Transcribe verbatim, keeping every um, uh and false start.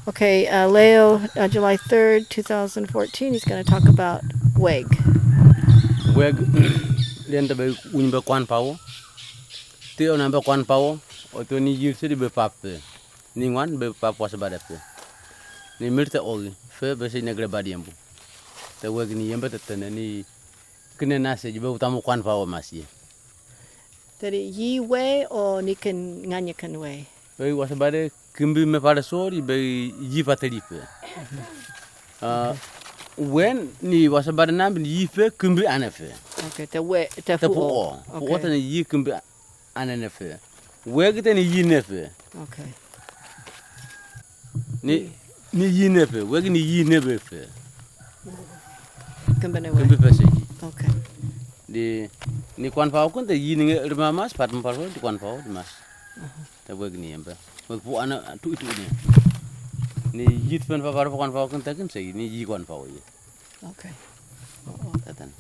Okay, uh, Leo, uh, July third, two thousand fourteen, he's going to talk about weg. Weg, den te be uny be kwan pawo. Te ona be kwan pawo, oto ni yir se di be pap pe. Ni ngwan be pap was bade pe. Ni mir te ogi, fe be se negre badi yembu. Te weg ni yembe te tene ni kine na se be utamu kwan pawo mas ye. Te di yi we o ni ken nganye ken we. Be was bade kimbi me pare sori be yi pateri pe. Ah, wen ni was bade na bi yi fe kimbi ane fe. Okay, te we, te Te fu fu o. o. Fu o te ni yi kimbi ane ne fe. Weg te ni yi ne fe. Okay. Ni, ni yi ne fe. Weg ni yi ne be fe. Kimbi ne we. Kimbi pe se yi. Okay. Di, ni kwan pawo kun te yi ni nge rima mas, pat mo pawo di kwan pawo di mas. Te weg ni yembe. Weg fu ana tu itu ni. Ni yit fen pa pawo kwan pawo kun te kin se yi, ni yi kwan pawo yi. Okay. Tatan.